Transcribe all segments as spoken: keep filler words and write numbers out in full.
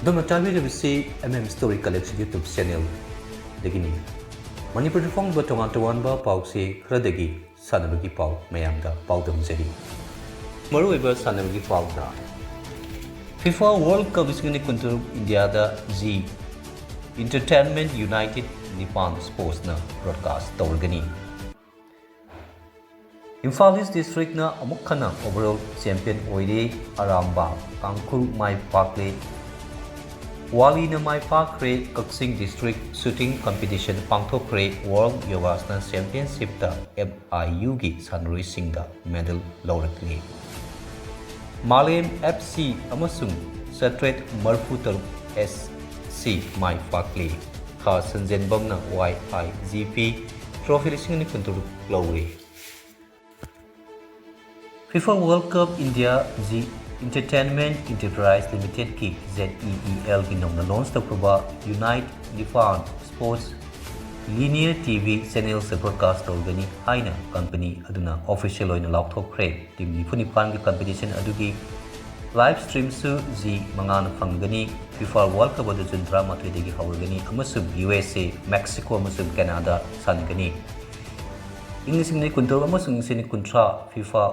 ꯑꯗꯣꯝꯅ ꯇꯥꯕꯤꯔꯤꯕꯁꯤ M M Story Collection YouTube channel ꯗꯒꯤꯅꯤ꯫ ꯃꯅꯤꯄꯨꯔꯗ ꯐꯣꯡꯕ ꯇꯣꯉꯥꯟ ꯇꯣꯉꯥꯟꯕ ꯄꯥꯎꯆꯦ ꯈꯔꯗꯒꯤ ꯁꯥꯟꯅꯕꯒꯤ ꯄꯥꯎ ꯃꯌꯥꯝꯗ ꯄꯥꯎꯗꯝꯖꯔꯤ꯫ ꯃꯔꯨꯑꯣꯏꯕ ꯁꯥꯟꯅꯕꯒꯤ ꯄꯥꯎꯗ, FIFA World Cup ꯂꯤꯁꯤꯡ ꯑꯅꯤ ꯀꯨꯟꯇꯔꯨꯛ ꯏꯟꯗꯤꯌꯥꯗ Zee Entertainment United Nippon Sports ꯅ broadcast ꯇꯧꯔꯒꯅꯤ꯫ ꯏꯝꯐꯥꯜ East District ꯅ ꯑꯃꯨꯛ ꯍꯟꯅ overall champion ꯑꯣꯏꯔꯦ꯫ ꯑꯔꯥꯝꯕꯥꯝ ꯇꯥꯡꯈꯨꯜ ꯃꯥꯏ ꯄꯥꯛꯂꯦ꯫ ꯋꯥꯂꯤꯅ ꯃꯥꯏ ꯄꯥꯛꯈ꯭ꯔꯦ꯫ ꯀꯛꯆꯤꯡ District Shooting Competition ꯄꯥꯡꯊꯣꯛꯈ꯭ꯔꯦ꯫ World Yogasan Championship ꯇ M I U ꯒꯤ ꯁꯥꯟꯅꯔꯣꯏꯁꯤꯡꯗ medal ꯂꯧꯔꯛꯂꯤ꯫ ꯃꯥꯂꯦꯝ F C ꯑꯃꯁꯨꯡ ꯆꯥꯇ꯭ꯔꯦꯠ ꯃꯔꯤꯐꯨ ꯇꯔꯨꯛ S C ꯃꯥꯏ ꯄꯥꯛꯂꯤ꯫ ꯈꯥ ꯁꯟꯖꯦꯟꯕꯝꯅ Y I G P Trophy ꯂꯤꯁꯤꯡ ꯑꯅꯤ ꯀꯨꯟꯇꯔꯨꯛ ꯂꯧꯔꯤ꯫ FIFA World Cup India Zee Entertainment Enterprise Limited ꯀꯤ, Z E E L ꯒꯤ ꯅꯧꯅ launch ꯇꯧꯈ꯭ꯔꯕ Unite Nippon Sports Linear T V channel ꯁꯦ broadcast ꯇꯧꯒꯅꯤ ꯍꯥꯏꯅ company ꯑꯗꯨꯅ official ꯑꯣꯏꯅ ꯂꯥꯎꯊꯣꯛꯈ꯭ꯔꯦ꯫ Team ꯅꯤꯐꯨ ꯅꯤꯄꯥꯟꯒꯤ competition ꯑꯗꯨꯒꯤ live stream ꯁꯨ Zee ꯃꯉꯥꯅ ꯐꯪꯒꯅꯤ꯫ FIFA World Cup ꯑꯗꯨ June ꯇꯔꯥꯃꯥꯊꯣꯏꯗꯒꯤ ꯍꯧꯔꯒꯅꯤ ꯑꯃꯁꯨꯡ U S A, Mexico ꯑꯃꯁꯨꯡ Canada ꯁꯥꯟꯅꯒꯅꯤ꯫ ꯏꯪ ꯂꯤꯁꯤꯡ ꯑꯅꯤ ꯀꯨꯟꯇꯔꯨꯛ ꯑꯃꯁꯨꯡ ꯂꯤꯁꯤꯡ ꯑꯅꯤ ꯀꯨꯟꯊ꯭ꯔꯥ FIFA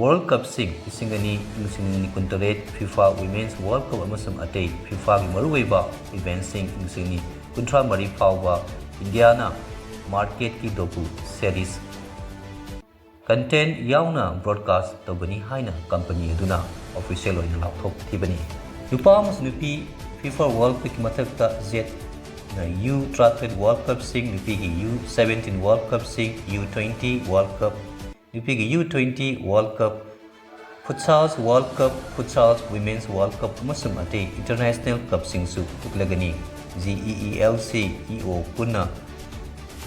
World Cup ꯁꯤꯡ, ꯂꯤꯁꯤꯡ ꯑꯅꯤ, ꯏꯪ ꯂꯤꯁꯤꯡ ꯑꯅꯤ ꯀꯨꯟꯇꯔꯦꯠ FIFA Women's World Cup ꯑꯃꯁꯨꯡ ꯑꯇꯩ FIFA ꯒꯤ ꯃꯔꯨꯑꯣꯏꯕ event ꯁꯤꯡ, ꯏꯪ ꯂꯤꯁꯤꯡ ꯑꯅꯤ ꯀꯨꯟꯊ꯭ꯔꯥ ꯃꯔꯤ ꯐꯥꯎꯕ ꯏꯟꯗꯤꯌꯥꯅ market ꯀꯤ ꯗꯣꯕꯨ series content ꯌꯥꯎꯅ broadcast ꯇꯧꯒꯅꯤ ꯍꯥꯏꯅ company ꯑꯗꯨꯅ official ꯑꯣꯏꯅ ꯂꯥꯎꯊꯣꯛꯈꯤꯕꯅꯤ꯫ ꯅꯨꯄꯥ ꯑꯃꯁꯨꯡ ꯅꯨꯄꯤ FIFA World Cup ꯀꯤ ꯃꯊꯛꯇ Z ꯅ U ꯇꯔꯥꯇꯔꯦꯠ World Cup ꯁꯤꯡ, ꯅꯨꯄꯤꯒꯤ U seventeen World Cup ꯁꯤꯡ, U twenty World Cup, ꯅꯨꯄꯤꯒꯤ U twenty World Cup, Futsal World Cup, Futsal Women's World Cup ꯑꯃꯁꯨꯡ ꯑꯇꯩ international cup ꯁꯤꯡꯁꯨ ꯎꯠꯂꯒꯅꯤ꯫ G E E L C E O ꯄꯨꯟꯅ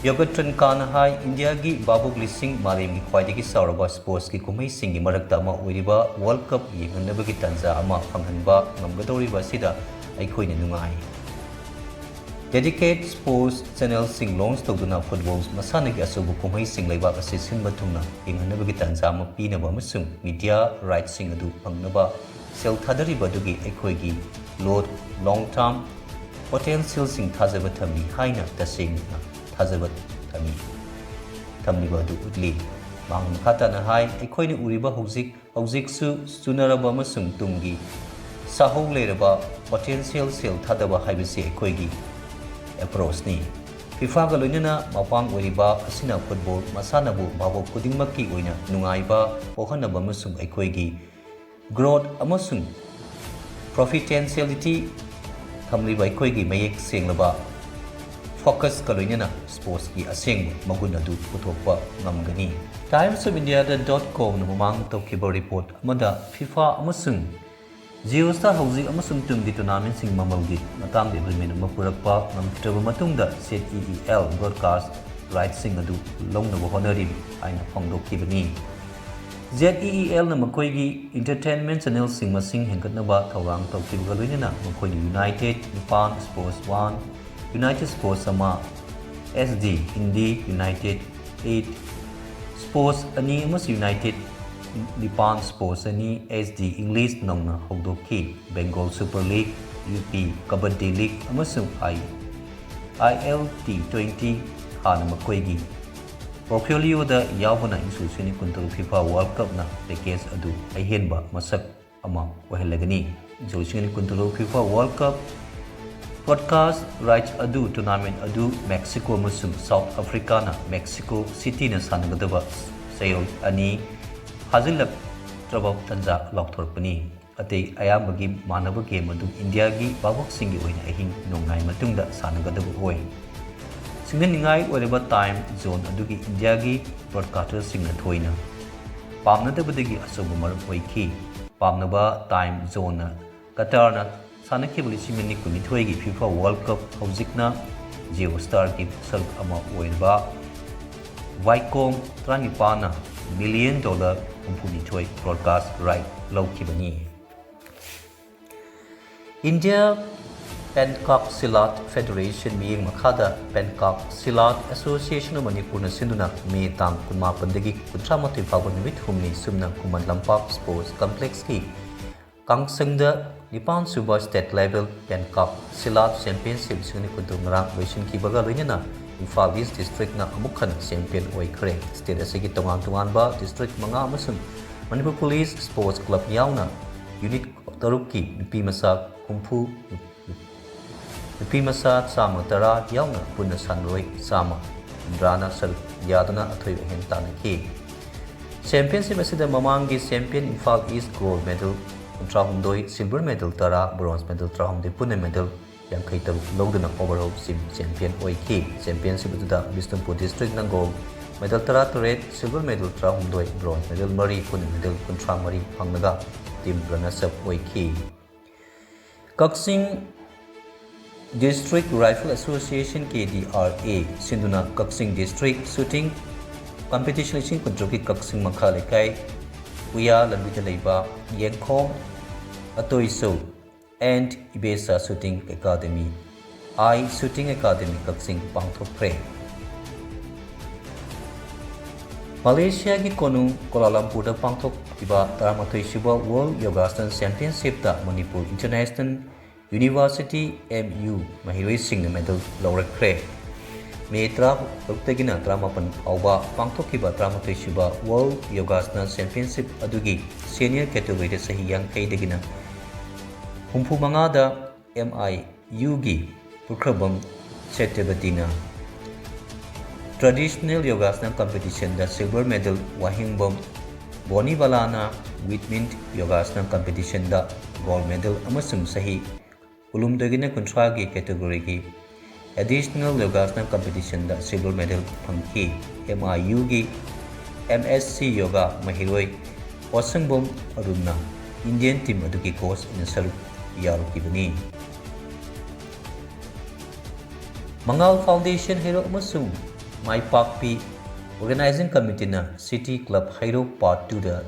ꯌꯣꯒꯇ꯭ꯔꯟ ꯀꯥꯟꯅ ꯍꯥꯏ, ꯏꯟꯗꯤꯌꯥꯒꯤ ꯚꯥꯕꯣꯛ ꯂꯤꯁꯤꯡ ꯃꯥꯂꯦꯝꯒꯤ ꯈ꯭ꯋꯥꯏꯗꯒꯤ ꯆꯥꯎꯔꯕ sports ꯀꯤ ꯀꯨꯝꯍꯩꯁꯤꯡꯒꯤ ꯃꯔꯛꯇ ꯑꯃ ꯑꯣꯏꯔꯤꯕ World Cup ꯌꯦꯡꯍꯟꯅꯕꯒꯤ ꯇꯥꯟꯖꯥ ꯑꯃ ꯐꯪꯍꯟꯕ ꯉꯝꯒꯗꯧꯔꯤꯕ ꯑꯁꯤꯗ ꯑꯩꯈꯣꯏꯅ ꯅꯨꯡꯉꯥꯏ꯫ Dedicated sports channel ꯁꯤꯡ launch ꯇꯧꯗꯨꯅ football ꯃꯁꯥꯟꯅꯒꯤ ꯑꯆꯧꯕ ꯀꯨꯝꯍꯩꯁꯤꯡ ꯂꯩꯕꯥꯛ ꯑꯁꯤ ꯁꯤꯟꯕ ꯊꯨꯡꯅ ꯌꯦꯡꯍꯟꯅꯕꯒꯤ ꯇꯥꯟꯖꯥ ꯑꯃ ꯄꯤꯅꯕ ꯑꯃꯁꯨꯡ media rights ꯁꯤꯡ ꯑꯗꯨ ꯐꯪꯅꯕ ꯁꯦꯜ ꯊꯥꯗꯔꯤꯕ ꯑꯗꯨꯒꯤ ꯑꯩꯈꯣꯏꯒꯤ ꯂꯣꯠ ꯂꯣꯡ ꯇꯥꯔꯝ ꯄꯣꯇꯦꯟꯁꯤꯌꯦꯜꯁꯤꯡ ꯊꯥꯖꯕ ꯊꯝꯃꯤ ꯍꯥꯏꯅ ꯇꯁꯦꯡꯅ ꯊꯥꯖꯕ ꯊꯝꯃꯤ ꯊꯝꯂꯤꯕ ꯑꯗꯨ ꯎꯠꯂꯤ꯫ ꯃꯍꯥꯛꯅ ꯃꯈꯥ ꯇꯥꯅ ꯍꯥꯏ, ꯑꯩꯈꯣꯏꯅ ꯎꯔꯤꯕ ꯍꯧꯖꯤꯛ ꯍꯧꯖꯤꯛꯁꯨ ꯆꯨꯅꯔꯕ ꯑꯃꯁꯨꯡ ꯇꯨꯡꯒꯤ ꯁꯥꯍꯧ ꯂꯩꯔꯕ ꯄꯣꯇꯦꯟꯁꯤꯌꯦꯜ ꯁꯦꯜ ꯊꯥꯗꯕ ꯍꯥꯏꯕꯁꯤ ꯑꯩꯈꯣꯏꯒꯤ ꯑꯦꯄ꯭ꯔꯣꯆꯅꯤ꯫ ꯐꯤꯐꯥꯒ ꯂꯣꯏꯅꯅ ꯃꯄꯥꯡ ꯑꯣꯏꯔꯤꯕ ꯑꯁꯤꯅ ꯐꯨꯠꯕꯣꯜ ꯃꯁꯥꯟꯅꯕꯨ ꯚꯥꯕꯣꯛ ꯈꯨꯗꯤꯡꯃꯛꯀꯤ ꯑꯣꯏꯅ ꯅꯨꯡꯉꯥꯏꯕ ꯄꯣꯛꯍꯟꯅꯕ ꯑꯃꯁꯨꯡ ꯑꯩꯈꯣꯏꯒꯤ ꯒ꯭ꯔꯣꯠ ꯑꯃꯁꯨꯡ ꯄ꯭ꯔꯣꯐꯤꯇꯦꯟꯁꯤꯌꯦꯂꯤꯇꯤ ꯊꯝꯂꯤꯕ ꯑꯩꯈꯣꯏꯒꯤ ꯃꯌꯦꯛ ꯁꯦꯡꯂꯕ ꯐꯣꯀꯁꯀ ꯂꯣꯏꯅꯅ ꯁ꯭ꯄꯣꯔꯠꯁꯀꯤ ꯑꯁꯦꯡꯕ ꯃꯒꯨꯟ ꯑꯗꯨ ꯄꯨꯊꯣꯛꯄ ꯉꯝꯒꯅꯤ꯫ Times of India dot com ꯅ ꯃꯃꯥꯡ ꯇꯧꯈꯤꯕ ꯔꯤꯄꯣꯔꯠ ꯑꯃꯗ ꯐꯤꯐꯥ ꯑꯃꯁꯨꯡ ꯖꯤꯑꯣꯁꯇꯥꯔ ꯍꯧꯖꯤꯛ ꯑꯃꯁꯨꯡ ꯇꯨꯡꯒꯤ ꯇꯣꯔꯅꯥꯃꯦꯟꯠꯁꯤꯡ ꯃꯃꯜꯒꯤ ꯃꯇꯥꯡꯗ ꯑꯦꯒ꯭ꯔꯤꯃꯦꯟ ꯑꯃ ꯄꯨꯔꯛꯄ ꯉꯝꯈꯤꯗ꯭ꯔꯕ ꯃꯇꯨꯡꯗ, Z E E L broadcast ꯔꯥꯏꯠꯁꯤꯡ ꯑꯗꯨ ꯂꯧꯅꯕ ꯍꯣꯠꯅꯔꯤ ꯍꯥꯏꯅ ꯐꯣꯡꯗꯣꯛꯈꯤꯕꯅꯤ꯫ ꯖꯦꯗ ꯏ ꯏ ꯑꯦꯜꯅ ꯃꯈꯣꯏꯒꯤ ꯏꯟꯇꯔꯇꯦꯟꯃꯦꯟ ꯆꯦꯅꯦꯜꯁꯤꯡ ꯃꯁꯤꯡ ꯍꯦꯟꯒꯠꯅꯕ ꯊꯧꯔꯥꯡ ꯇꯧꯈꯤꯕꯒ ꯂꯣꯏꯅꯅ ꯃꯈꯣꯏꯅ ꯌꯨꯅꯥꯏꯇꯦꯗ ꯅꯤꯄꯥꯟ, ꯁ꯭ꯄꯣꯔꯠꯁ ꯋꯥꯟ, ꯌꯨꯅꯥꯏꯇꯦꯗ ꯁ꯭ꯄꯣꯔꯠꯁ ꯑꯃ, S D Hindi, United eight, sports ꯑꯅꯤ ꯑꯃꯁꯨꯡ ꯌꯨꯅꯥꯏꯇꯦꯗ ꯅꯤꯄꯥꯟ, ꯁ꯭ꯄꯣꯔꯠꯁ ꯑꯅꯤ, ꯑꯦꯁ ꯗꯤ ꯏꯪꯂꯤꯁ ꯅꯧꯅ ꯍꯧꯗꯣꯛꯈꯤ꯫ ꯕꯦꯡꯒꯣꯜ ꯁꯨꯄꯔ ꯂꯤꯒ, ꯌꯨ ꯄꯤ ꯀꯕꯗꯗꯤ ꯂꯤꯒ ꯑꯃꯁꯨꯡ ꯑꯥꯏ, ꯑꯥꯏ ꯑꯦꯜ ꯇꯤ ꯇ꯭ꯋꯦꯟꯇꯤ ꯍꯥꯟꯅ ꯃꯈꯣꯏꯒꯤ ꯄꯣꯔꯠꯐꯣꯂꯤꯑꯣꯗ ꯌꯥꯎꯕꯅ ꯏꯪ ꯁꯣꯛ ꯂꯤꯁꯤꯡ ꯑꯅꯤ ꯀꯨꯟꯇꯔꯨꯛ ꯐꯤꯐꯥ ꯋꯥꯔꯜꯗ ꯀꯞꯅ ꯄꯦꯀꯦꯖ ꯑꯗꯨ ꯑꯍꯦꯟꯕ ꯃꯁꯛ ꯑꯃ ꯑꯣꯏꯍꯜꯂꯒꯅꯤ꯫ ꯏꯪ ꯁꯣꯛ ꯂꯤꯁꯤꯡ ꯑꯅꯤ ꯀꯨꯟꯇꯔꯨꯛ FIFA world cup broadcast rights ꯑꯗꯨ ꯇꯣꯔꯅꯥꯃꯦꯟꯠ ꯑꯗꯨ ꯃꯦꯛꯁꯤꯀꯣ ꯑꯃꯁꯨꯡ ꯁꯥꯎꯊ ꯑꯐ꯭ꯔꯤꯀꯥꯅ ꯃꯦꯛꯁꯤꯀꯣ ꯁꯤꯇꯤꯅ ꯁꯥꯟꯅꯒꯗꯕ ꯆꯌꯣꯜ ꯑꯅꯤ ꯐꯥꯖꯤꯜꯂꯛꯇ꯭ꯔꯕ ꯇꯟꯖꯥ ꯂꯥꯎꯊꯣꯔꯛꯄꯅꯤ꯫ ꯑꯇꯩ ꯑꯌꯥꯝꯕꯒꯤ ꯃꯥꯟꯅꯕ ꯒꯦꯝ ꯑꯗꯨ ꯏꯟꯗꯤꯌꯥꯒꯤ ꯚꯥꯕꯣꯛꯁꯤꯡꯒꯤ ꯑꯣꯏꯅ ꯑꯍꯤꯡ ꯅꯣꯡꯌꯥꯏ ꯃꯇꯨꯡꯗ ꯁꯥꯟꯅꯒꯗꯕ ꯑꯣꯏ꯫ ꯁꯤꯡꯅꯅꯤꯡꯉꯥꯏ ꯑꯣꯏꯔꯕ ꯇꯥꯏꯝ ꯖꯣꯟ ꯑꯗꯨꯒꯤ ꯏꯟꯗꯤꯌꯥꯒꯤ ꯕ꯭ꯔꯣꯗꯀꯥꯁꯇꯔꯁꯤꯡꯅ ꯊꯣꯏꯅ ꯄꯥꯝꯅꯗꯕꯗꯒꯤ ꯑꯆꯧꯕ ꯃꯔꯝ ꯑꯣꯏꯈꯤ꯫ ꯄꯥꯝꯅꯕ ꯇꯥꯏꯝ ꯖꯣꯟꯅ ꯀꯇꯥꯔꯅ ꯁꯥꯟꯅꯈꯤꯕ ꯂꯤꯁꯤꯡ ꯑꯅꯤ ꯀꯨꯟꯅꯤꯊꯣꯏꯒꯤ ꯐꯤꯐꯥ ꯋꯥꯔꯜꯗ ꯀꯞ, ꯍꯧꯖꯤꯛꯅ ꯖꯤꯑꯣ ꯁ꯭ꯇꯥꯔꯒꯤ ꯁꯔꯨꯛ ꯑꯃ ꯑꯣꯏꯔꯤꯕ ꯋꯥꯏꯀꯣꯝ ꯇꯔꯥꯅꯤꯄꯥꯟꯅ ꯃꯤꯂꯤꯌꯟ ꯗꯣꯂꯔ ꯍꯨꯝꯐꯨꯅꯤꯊꯣꯏ ꯕ꯭ꯔꯣꯗꯀꯥꯁ ꯔꯥꯏꯠ ꯂꯧꯈꯤꯕꯅꯤ꯫ ꯏꯟꯗꯤꯌꯥ ꯄꯦꯟꯀꯥꯛ ꯁꯤꯂꯥꯠ ꯐꯦꯗꯔꯦꯁꯟ ꯃꯤꯠꯌꯦꯡ ꯃꯈꯥꯗ ꯄꯦꯟꯀꯥꯛ ꯁꯤꯂꯥꯠ ꯑꯦꯁꯣꯁꯤꯌꯦꯁꯟ ꯑꯣꯐ ꯃꯅꯤꯄꯨꯔꯅ ꯁꯤꯟꯗꯨꯅ ꯃꯦ ꯇꯥꯡ ꯀꯨꯟꯃꯥꯄꯟꯗꯒꯤ ꯀꯨꯟꯊ꯭ꯔꯥ ꯃꯥꯊꯣꯏ ꯐꯥꯎꯕ ꯅꯨꯃꯤꯠ ꯍꯨꯝꯅꯤ ꯆꯨꯞꯅ ꯈꯨꯃꯟ ꯂꯝꯄꯥꯛ ꯁ꯭ꯄꯣꯔꯠꯁ ꯀꯝꯄ꯭ꯂꯦꯛꯁꯀꯤ ꯀꯥꯡꯁꯪꯗ ꯅꯤꯄꯥꯟ ꯁꯨꯕ State Level Pancak Silat Championship ꯂꯤꯁꯤꯡ ꯑꯅꯤ ꯀꯨꯟꯇꯔꯨꯛ ꯉꯔꯥꯡ ꯂꯣꯏꯁꯤꯟꯈꯤꯕꯒ ꯂꯣꯏꯅꯅ ꯏꯝꯐꯥꯜ East Districtꯅ ꯑꯃꯨꯛ ꯍꯟꯅ champion ꯑꯣꯏꯈ꯭ꯔꯦ꯫ State ꯑꯁꯤꯒꯤ ꯇꯣꯉꯥꯟ ꯇꯣꯉꯥꯟꯕ district ꯃꯉꯥ ꯑꯃꯁꯨꯡ Manipur Police Sports Club ꯌꯥꯎꯅ unit ꯇꯔꯨꯛꯀꯤ ꯅꯨꯄꯤ ꯃꯆꯥ ꯍꯨꯝꯐꯨ, ꯅꯨꯄꯤ ꯃꯆꯥ ꯆꯥꯝꯃ ꯇꯔꯥ ꯌꯥꯎꯅ ꯄꯨꯟꯅ ꯁꯥꯟꯅꯔꯣꯏ ꯆꯥꯝꯃ ꯍꯨꯝꯗ꯭ꯔꯥꯅ ꯁꯔꯨꯛ ꯌꯥꯗꯨꯅ ꯑꯊꯣꯏꯕ ꯑꯍꯦꯟ ꯇꯥꯟꯅꯈꯤ꯫ Championship ꯑꯁꯤꯗ ꯃꯃꯥꯡꯒꯤ champion Imphal East gold medal ꯀꯨꯟꯊ꯭ꯔꯥ ꯍꯨꯝꯗꯣꯏ, silver medal ꯇꯔꯥ, bronze medal ꯇꯔꯥꯍꯨꯝꯗꯣꯏ, ꯄꯨꯟꯅ medal ꯌꯥꯡꯈꯩ ꯇꯔꯨꯛ ꯂꯧꯗꯨꯅ overall team champion ꯑꯣꯏꯈꯤ꯫ Championship ꯑꯗꯨꯗ ꯕꯤꯁꯅꯨꯄꯨꯔ districtꯅ gold medal ꯇꯔꯥ ꯇꯔꯦꯠ, silver medal ꯇꯔꯥꯍꯨꯝꯗꯣꯏ, bronze medal ꯃꯔꯤ, ꯄꯨꯟꯅ medal ꯀꯨꯟꯊ꯭ꯔꯥ ꯃꯔꯤ ꯐꯪꯂꯒ team runners up ꯑꯣꯏꯈꯤ꯫ ꯀꯛꯆꯤꯡ District Rifle Association, K D R A, ꯁꯤꯟꯗꯨꯅ ꯀꯛꯆꯤꯡ district shooting competition ꯂꯤꯁꯤꯡ ꯀꯨꯟꯇꯔꯨꯛꯀꯤ ꯀꯛꯆꯤꯡ ꯃꯈꯥ ꯂꯩꯀꯥꯏ ꯎꯌꯥ ꯂꯝꯕꯤꯗ ꯂꯩꯕ ꯌꯦꯡꯈꯣꯝ ꯑꯇꯣꯏꯁꯧ and ꯏꯕꯦꯁꯥ Shooting Academy, I Shooting Academy ꯀꯛꯆꯤꯡ ꯄꯥꯡꯊꯣꯛꯈ꯭ꯔꯦ꯫ ꯃꯂꯦꯁꯤꯌꯥꯒꯤ ꯀꯣꯅꯨꯡ ꯀꯣꯂꯥꯂꯝꯄꯨꯔꯗ ꯄꯥꯡꯊꯣꯛꯈꯤꯕ ꯇꯔꯥꯃꯥꯊꯣꯏ ꯁꯨꯕ World Yogasan Championshipꯇ Manipur International University, M U, ꯃꯍꯩꯔꯣꯏꯁꯤꯡꯅ medal ꯂꯧꯔꯛꯈ꯭ꯔꯦ꯫ ꯃꯦ ꯇꯔꯥꯇꯔꯨꯛꯇꯒꯤꯅ ꯇꯔꯥꯃꯥꯄꯟ ꯐꯥꯎꯕ ꯄꯥꯡꯊꯣꯛꯈꯤꯕ ꯇꯔꯥꯃꯥꯊꯣꯏ ꯁꯨꯕ World Yogasan Championship ꯑꯗꯨꯒꯤ senior categoryꯗ ꯆꯍꯤ ꯌꯥꯡꯈꯩꯗꯒꯤꯅ ꯍꯨꯝꯐꯨ ꯃꯉꯥꯗ M I Uꯒꯤ ꯄꯨꯈ꯭ꯔꯕꯝ ꯁꯦꯇ꯭ꯌꯕꯇꯤꯅ Traditional Yogasan Competitionꯗ silver medal, Wahengbam ꯕꯣꯅꯤꯕꯥꯂꯥꯅ Women Yogasan Competitionꯗ gold medal ꯑꯃꯁꯨꯡ ꯆꯍꯤ ꯀꯨꯟꯍꯨꯝꯗꯣꯏꯗꯒꯤꯅ ꯀꯨꯟꯊ꯭ꯔꯥꯒꯤ categoryꯒꯤ Additional Yogasan Competitionꯗ silver medal ꯐꯪꯈꯤ꯫ M I Uꯒꯤ M S C Yoga ꯃꯍꯩꯔꯣꯏ ꯄꯣꯠꯁꯪꯕꯝ ꯑꯔꯨꯟꯅ Indian team ꯑꯗꯨꯒꯤ coach ꯑꯣꯏꯅ ꯁꯔꯨꯛ ꯌꯥꯔꯨꯈꯤꯕꯅꯤ꯫ ꯃꯉꯥꯜ Foundation ꯍꯩꯔꯣꯛ ꯑꯃꯁꯨꯡ ꯃꯥꯏꯄꯥꯛꯄꯤ Organizing Committeeꯅ City Club ꯍꯩꯔꯣꯛ Part Twoꯗ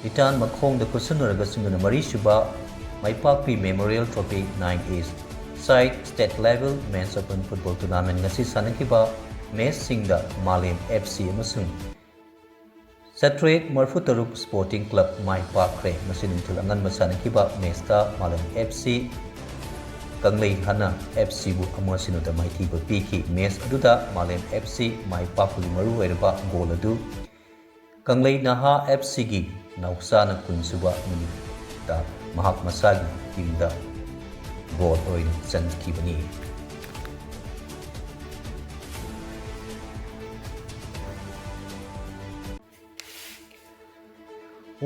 ꯂꯤꯇꯥꯟ ꯃꯈꯣꯡꯗ ꯈꯨꯠꯁꯨꯅꯔꯒ ꯁꯤꯟꯗꯨꯅ ꯃꯔꯤꯁꯨꯕ ꯃꯥꯏꯄꯥꯛꯄꯤ Memorial Trophy nine A Side State Level Men's Open Football Tournament ꯉꯁꯤ ꯁꯥꯟꯅꯈꯤꯕ matchꯁꯤꯡꯗ ꯃꯥꯂꯦꯝ F C ꯑꯃꯁꯨꯡ ꯆꯥꯇ꯭ꯔꯦꯠ ꯃꯔꯤꯐꯨ ꯇꯔꯨꯛ Sporting Club ꯃꯥꯏ ꯄꯥꯛꯈ꯭ꯔꯦ꯫ ꯉꯁꯤ ꯅꯨꯡꯊꯤꯜ ꯑꯉꯟꯕ ꯁꯥꯟꯅꯈꯤꯕ ꯃꯦꯁꯇ ꯃꯥꯂꯦꯝ F C ꯀꯪꯂꯩ ꯍꯥꯟꯅ F Cꯕꯨ ꯑꯃ ꯁꯤꯅꯣꯗ ꯃꯥꯏꯊꯤꯕ ꯄꯤꯈꯤ꯫ ꯃꯦꯁ ꯑꯗꯨꯗ ꯃꯥꯂꯦꯝ F C ꯃꯥꯏ ꯄꯥꯛꯄꯒꯤ ꯃꯔꯨꯑꯣꯏꯔꯕ ꯒꯣꯜ ꯑꯗꯨ ꯀꯪꯂꯩ ꯅꯍꯥ F Cꯒꯤ ꯅꯥꯎꯆꯥꯅ ꯀꯨꯟꯁꯨꯕ ꯃꯤꯅꯤꯠꯇ ꯃꯍꯥꯛ ꯃꯁꯥꯒꯤ ꯇꯤꯝꯗ ꯒꯣꯜ ꯑꯣꯏꯅ ꯆꯟꯈꯤꯕꯅꯤ꯫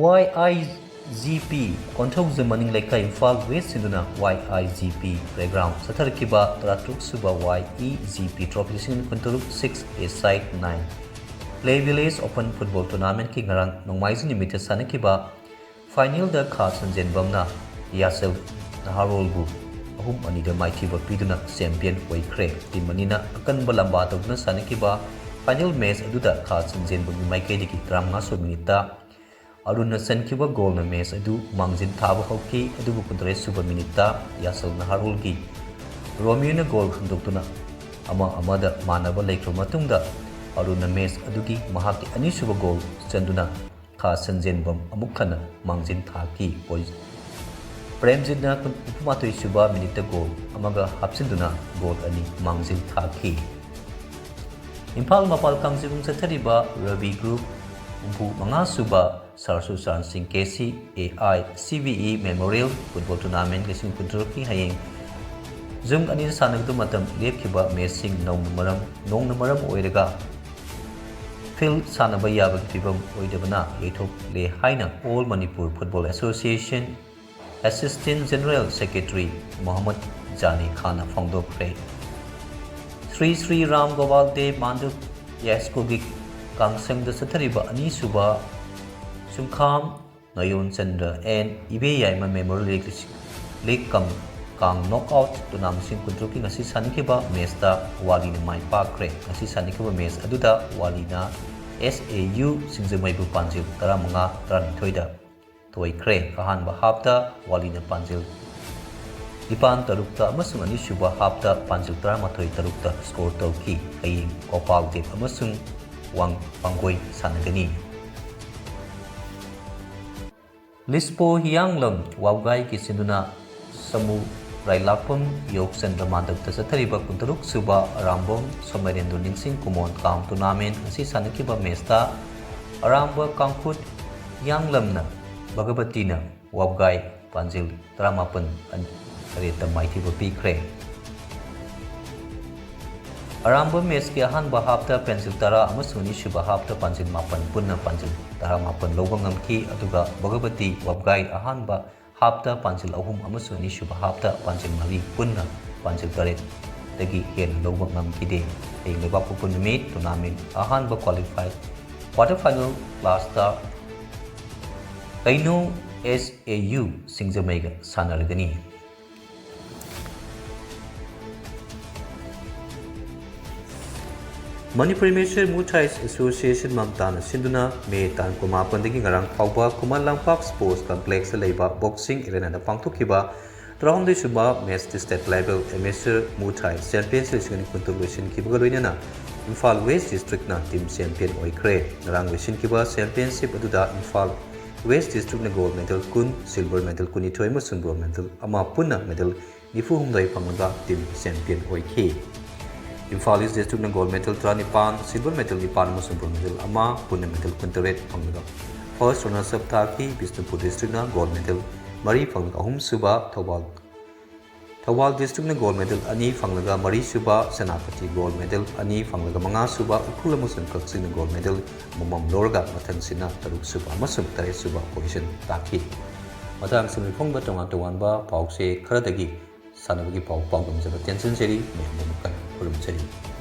Y I G P, Konthoujam ꯃꯅꯤꯡ ꯂꯩꯀꯥꯏ, ꯏꯝꯐꯥꯜ ꯋꯦꯁ ꯁꯤꯟꯗꯨꯅ Y I G P playground ꯆꯠꯊꯔꯛꯈꯤꯕ ꯇꯔꯥꯇꯔꯨꯛ ꯁꯨꯕ Y E G P Trophy ꯂꯤꯁꯤꯡ ꯑꯅꯤ ꯀꯨꯟꯇꯔꯨꯛ six A side nine Play Village Open Football Tournamentꯀꯤ ꯉꯔꯥꯡ ꯅꯣꯡꯃꯥꯏꯖꯤꯡ ꯅꯨꯃꯤꯠꯇ ꯁꯥꯟꯅꯈꯤꯕ finalꯗ ꯈꯥ ꯁꯟꯖꯦꯟꯕꯝꯅ ꯌꯥꯁꯜ ꯅꯍꯥꯔꯣꯜꯕꯨ ꯑꯍꯨꯝ ꯑꯅꯤꯗ ꯃꯥꯏꯊꯤꯕ ꯄꯤꯗꯨꯅ champion ꯑꯣꯏꯈ꯭ꯔꯦ꯫ Team ꯑꯅꯤꯅ ꯑꯀꯟꯕ ꯂꯝꯕꯥ ꯇꯧꯗꯨꯅ ꯁꯥꯟꯅꯈꯤꯕ final match ꯑꯗꯨꯗ ꯈꯥ ꯁꯟꯖꯦꯟꯕꯝꯒꯤ ꯃꯥꯏꯀꯩꯗꯒꯤ ꯇꯔꯥꯃꯉꯥ ꯁꯨꯕ ꯃꯤꯅꯤꯠꯇ ꯑꯔꯨꯟꯅ ꯆꯟꯈꯤꯕ ꯒꯣꯜꯅ match ꯑꯗꯨ ꯃꯥꯡꯖꯤꯟ ꯊꯥꯕ ꯍꯧꯈꯤ, ꯑꯗꯨꯕꯨ ꯀꯨꯟꯇꯔꯦꯠ ꯁꯨꯕ ꯃꯤꯅꯤꯠꯇ ꯌꯥꯁꯜ ꯅꯍꯥꯔꯣꯜꯒꯤ ꯔꯣꯃꯤꯌꯣꯅ ꯒꯣꯜ ꯍꯟꯗꯣꯛꯇꯨꯅ ꯑꯃ ꯑꯃꯗ ꯃꯥꯟꯅꯕ ꯂꯩꯈ꯭ꯔꯕ ꯃꯇꯨꯡꯗ ꯑꯔꯨꯟꯅ match ꯑꯗꯨꯒꯤ ꯃꯍꯥꯛꯀꯤ ꯑꯅꯤꯁꯨꯕ ꯒꯣꯜ ꯆꯟꯗꯨꯅ ꯈꯥ ꯁꯟꯖꯦꯟꯕꯝ ꯑꯃꯨꯛ ꯍꯟꯅ ꯃꯥꯡꯖꯤꯟ ꯊꯥꯈꯤ꯫ ꯄꯣꯏ-, ꯄ꯭ꯔꯦꯝꯖꯤꯠꯅ ꯀꯨꯟ-, ꯅꯤꯐꯨꯃꯥꯊꯣꯏ ꯁꯨꯕ ꯃꯤꯅꯤꯠꯇ ꯒꯣꯜ ꯑꯃꯒ ꯍꯥꯞꯆꯤꯟꯗꯨꯅ ꯒꯣꯜ ꯑꯅꯤ ꯃꯥꯡꯖꯤꯜ ꯊꯥꯈꯤ꯫ ꯏꯝꯐꯥꯜ ꯃꯄꯥꯜ ꯀꯥꯡꯖꯩꯕꯨꯡ ꯆꯠꯊꯔꯤꯕ ꯔꯕꯤ ꯒ꯭ꯔꯨꯞ ꯍꯨꯝꯐꯨ ꯃꯉꯥ ꯁꯨꯕ ꯁꯥꯔ ꯁꯨꯁꯥꯟ ꯁꯤꯡ K C A I C B E memorial football tournament ꯂꯤꯁꯤꯡ ꯀꯨꯟꯇꯔꯨꯛꯀꯤ ꯍꯌꯦꯡ ꯖꯨꯟ ꯑꯅꯤꯗ ꯁꯥꯟꯅꯒꯗꯕ ꯃꯇꯝ ꯂꯦꯞꯈꯤꯕ ꯃꯦꯠꯁꯁꯤꯡ ꯅꯣꯡꯅ ꯃꯔꯝ, ꯅꯣꯡꯅ ꯃꯔꯝ ꯑꯣꯏꯔꯒ ꯐꯤꯜꯗ ꯁꯥꯟꯅꯕ ꯌꯥꯕꯒꯤ ꯐꯤꯚꯝ ꯑꯣꯏꯗꯕꯅ ꯌꯩꯊꯣꯛꯂꯦ ꯍꯥꯏꯅ All Manipur Football Association Assistant General Secretary Mohammad ꯖꯥꯅꯤ ꯈꯥꯟꯅ ꯐꯣꯡꯗꯣꯛꯈ꯭ꯔꯦ꯫ ꯁ꯭ꯔꯤ ꯁ꯭ꯔꯤ ꯔꯥꯝ ꯒꯣꯄꯥꯜ ꯗꯦꯕ ꯃꯥꯟꯗꯨꯞ ꯌꯥꯏꯁ꯭ꯀꯨꯜꯒꯤ ꯀꯥꯡꯁꯪꯗ ꯆꯠꯊꯔꯤꯕ ꯑꯅꯤꯁꯨꯕ ꯁꯨꯡꯈꯥꯝ ꯅꯌꯣꯟ Chandra and ꯏꯕꯦ Yaima Memorial League, League cum ꯀꯥꯡ knockout tournament ꯂꯤꯁꯤꯡ ꯀꯨꯟꯇꯔꯨꯛꯀꯤ ꯉꯁꯤ ꯁꯥꯟꯅꯈꯤꯕ ꯃꯦꯠꯁꯇ ꯋꯥꯂꯤꯅ ꯃꯥꯏ ꯄꯥꯛꯈ꯭ꯔꯦ꯫ ꯉꯁꯤ ꯁꯥꯟꯅꯈꯤꯕ ꯃꯦꯠꯁ ꯑꯗꯨꯗ ꯋꯥꯂꯤꯅ ꯑꯦꯁ ꯑꯦ ꯌꯨ ꯁꯤꯡꯖꯃꯩꯕꯨ ꯄꯥꯟꯖꯤꯜ ꯇꯔꯥꯃꯉꯥ ꯇꯔꯥꯅꯤꯊꯣꯏꯗ ꯊꯣꯏꯈ꯭ꯔꯦ꯫ ꯑꯍꯥꯟꯕ ꯍꯥꯞꯇ ꯋꯥꯂꯤꯅ ꯄꯥꯟꯖꯤꯜ ꯅꯤꯄꯥꯟ ꯇꯔꯨꯛꯇ ꯑꯃꯁꯨꯡ ꯑꯅꯤꯁꯨꯕ ꯍꯥꯞꯇ ꯄꯥꯟꯖꯤꯜ ꯇꯔꯥꯃꯥꯊꯣꯏ ꯇꯔꯨꯛꯇ score ꯇꯧꯈꯤ꯫ ꯍꯌꯦꯡ ꯒꯣꯄꯥꯜ ꯗꯦꯕ ꯑꯃꯁꯨꯡ ꯋꯥꯡ-, ꯋꯥꯡꯒꯣꯏ ꯁꯥꯟꯅꯒꯅꯤ꯫ ꯂꯤꯁꯄꯣ ꯍꯤꯌꯥꯡꯂꯝ ꯋꯥꯕꯒꯥꯏꯒꯤ ꯁꯤꯟꯗꯨꯅ ꯁꯃꯨ ꯔꯥꯏꯂꯥꯛꯄꯝ ꯌꯣꯒ ꯆꯟꯗ꯭ꯔ ꯃꯥꯟꯗꯞꯇ ꯆꯠꯊꯔꯤꯕ ꯀꯨꯟꯇꯔꯨꯛ ꯁꯨꯕ ꯑꯔꯥꯝꯕꯝ ꯁꯣꯃꯥꯏꯔꯦꯟꯗ꯭ꯔꯣ ꯅꯤꯡꯁꯤꯡ ꯀꯨꯃꯣꯟ ꯀꯥꯡ ꯇꯣꯔꯅꯥꯃꯦꯟ ꯉꯁꯤ ꯁꯥꯟꯅꯈꯤꯕ ꯃꯦꯁꯇ ꯑꯔꯥꯝꯕ ꯀꯥꯡꯈꯨꯠ ꯍꯤꯌꯥꯡꯂꯝꯅ ꯚꯒꯕꯇꯤꯅ ꯋꯥꯕꯒꯥꯏ ꯄꯥꯟꯖꯤꯜ ꯇꯔꯥꯃꯥꯄꯟ ꯇꯔꯦꯠꯇ ꯃꯥꯏꯊꯤꯕ ꯄꯤꯈ꯭ꯔꯦ꯫ ꯑꯔꯥꯝꯕ ꯃꯦꯁꯀꯤ ꯑꯍꯥꯟꯕ ꯍꯥꯞꯇ ꯄꯥꯟꯖꯤꯜ ꯇꯔꯥ ꯑꯃꯁꯨꯡ ꯑꯅꯤꯁꯨꯕ ꯍꯥꯞꯇ ꯄꯥꯟꯖꯤꯜ ꯃꯥꯄꯟ ꯄꯨꯟꯅ ꯄꯥꯟꯖꯤꯜ ꯇꯔꯥꯃꯥꯄꯟ ꯂꯧꯕ ꯉꯝꯈꯤ, ꯑꯗꯨꯒ ꯚꯒꯕꯇꯤ ꯋꯥꯕꯒꯥꯏ ꯑꯍꯥꯟꯕ ꯍꯥꯞꯇ ꯄꯥꯟꯖꯤꯜ ꯑꯍꯨꯝ ꯑꯃꯁꯨꯡ ꯑꯅꯤꯁꯨꯕ ꯍꯥꯞꯇ ꯄꯥꯟꯖꯤꯜ ꯃꯔꯤ ꯄꯨꯟꯅ ꯄꯥꯟꯖꯤꯜ ꯇꯔꯦꯠꯇꯒꯤ ꯍꯦꯟꯅ ꯂꯧꯕ ꯉꯝꯈꯤꯗꯦ꯫ ꯍꯌꯦꯡ ꯂꯩꯕꯥꯛꯄꯣꯛꯄ ꯅꯨꯃꯤꯠ ꯇꯣꯔꯅꯥꯃꯦꯟ ꯑꯍꯥꯟꯕ ꯀ꯭ꯋꯥꯂꯤꯐꯥꯏ ꯀ꯭ꯋꯥꯇꯔ ꯐꯥꯏꯅꯦꯜ ꯂꯥꯁꯇ ꯀꯩꯅꯣ ꯑꯦꯁ ꯑꯦ ꯌꯨ ꯁꯤꯡꯖꯃꯩꯒ ꯁꯥꯟꯅꯔꯒꯅꯤ꯫ ꯃꯅꯤꯄꯨꯔꯤ ꯃꯦꯁꯔ ꯃꯨꯊꯥꯏ ꯑꯦꯁꯣꯁꯤꯌꯦꯁꯟ ꯃꯝꯇꯥꯅ ꯁꯤꯟꯗꯨꯅ ꯃꯦ ꯇꯥꯡ ꯀꯨꯟꯃꯥꯄꯟꯗꯒꯤ ꯉꯔꯥꯡ ꯐꯥꯎꯕ ꯈꯨꯃꯟ ꯂꯝꯄꯥꯛ ꯁ꯭ꯄꯣꯔꯠꯁ ꯀꯝꯄ꯭ꯂꯦꯛꯁꯇ ꯂꯩꯕ ꯕꯣꯛꯁꯤꯡ ꯑꯦꯔꯦꯅꯥꯗ ꯄꯥꯡꯊꯣꯛꯈꯤꯕ ꯇꯔꯥꯍꯨꯝꯗꯣꯏ ꯁꯨꯕ ꯃꯦꯁ ꯗꯤꯁꯇ꯭ꯔꯤꯛ ꯂꯦꯚꯦꯜ ꯑꯦꯃꯦꯆꯔ ꯃꯨꯊꯥꯏ ꯆꯦꯝꯄꯤꯌꯟꯁꯤꯞ ꯂꯤꯁꯤꯡ ꯑꯅꯤ ꯀꯨꯟꯇꯔꯨꯛ ꯂꯣꯏꯁꯤꯟꯈꯤꯕꯒ ꯂꯣꯏꯅꯅ ꯏꯝꯐꯥꯜ ꯋꯦꯁ ꯗꯤꯁꯇ꯭ꯔꯤꯛꯅ ꯇꯤꯝ ꯆꯦꯝꯄꯤꯌꯟ ꯑꯣꯏꯈ꯭ꯔꯦ꯫ ꯉꯔꯥꯡ ꯂꯣꯏꯁꯤꯟꯈꯤꯕ ꯆꯦꯝꯄꯤꯌꯟꯁꯤꯞ ꯑꯗꯨꯗ ꯏꯝꯐꯥꯜ ꯋꯦꯁ ꯗꯤꯁꯇ꯭ꯔꯤꯛꯅ ꯒꯣꯜ ꯃꯦꯗꯜ ꯀꯨꯟ, ꯁꯤꯜꯚꯔ ꯃꯦꯗꯜ ꯀꯨꯟꯅꯤꯊꯣꯏ ꯑꯃꯁꯨꯡ ꯕ꯭ꯔꯣꯟꯖ ꯃꯦꯗꯜ ꯑꯃ, ꯄꯨꯟꯅ ꯃꯦꯗꯜ ꯅꯤꯐꯨ ꯍꯨꯝꯗꯣꯏ ꯐꯪꯂꯒ ꯇꯤꯝ ꯆꯦꯝꯄꯤꯌꯟ ꯑꯣꯏꯈꯤ꯫ ꯏꯝꯐꯥꯜ ꯏꯁ ꯗꯤꯁꯇ꯭ꯔꯤꯛꯅ ꯒꯣꯜ ꯃꯦꯗꯜ ꯇꯔꯥꯅꯤꯄꯥꯟ, ꯁꯤꯜꯚꯔ ꯃꯦꯗꯜ ꯅꯤꯄꯥꯟ ꯑꯃꯁꯨꯡ ꯕ꯭ꯔꯣꯟꯖ ꯃꯦꯗꯜ ꯑꯃ, ꯄꯨꯟꯅ ꯃꯦꯗꯜ ꯀꯨꯟꯇꯔꯦꯠ ꯐꯪꯂꯒ ꯐꯥꯔꯁ ꯔꯅꯔꯁ ꯑꯞ ꯇꯥꯈꯤ꯫ ꯕꯤꯁꯅꯨꯄꯨꯔ ꯗꯤꯁꯇ꯭ꯔꯤꯛꯅ ꯒꯣꯜ ꯃꯦꯗꯜ ꯃꯔꯤ ꯐꯪꯂꯒ ꯑꯍꯨꯝꯁꯨꯕ, ꯊꯧꯕꯥꯜ, ꯊꯧꯕꯥꯜ ꯗꯤꯁꯇ꯭ꯔꯤꯛꯅ ꯒꯣꯜ ꯃꯦꯗꯜ ꯑꯅꯤ ꯐꯪꯂꯒ ꯃꯔꯤꯁꯨꯕ, ꯁꯦꯅꯥꯄꯇꯤ ꯒꯣꯜ ꯃꯦꯗꯜ ꯑꯅꯤ ꯐꯪꯂꯒ ꯃꯉꯥꯁꯨꯕ, ꯎꯈ꯭ꯔꯨꯜ ꯑꯃꯁꯨꯡ ꯀꯛꯆꯤꯡꯅ ꯒꯣꯜ ꯃꯦꯗꯜ ꯑꯃꯃꯝ ꯂꯧꯔꯒ ꯃꯊꯪꯁꯤꯠꯅ ꯇꯔꯨꯛꯁꯨꯕ ꯑꯃꯁꯨꯡ ꯇꯔꯦꯠꯁꯨꯕ ꯄꯣꯖꯤꯁꯟ ꯇꯥꯈꯤ꯫ ꯃꯊꯪꯁꯤꯠꯅ ꯐꯣꯡꯕ ꯇꯣꯉꯥꯟ ꯇꯣꯉꯥꯟꯕ ꯄꯥꯎꯆꯦ ꯈꯔꯗꯒꯤ ꯁꯥꯟꯅꯕꯒꯤ ꯄꯥꯎ ꯄꯥꯎꯗꯝꯖꯕ ꯇꯦꯟꯁꯤꯟꯖꯔꯤ꯫ ꯃꯌꯥꯝꯕꯨ ꯑꯃꯨꯛ ꯍꯟꯅ ꯈꯨꯔꯨꯝꯖꯔꯤ꯫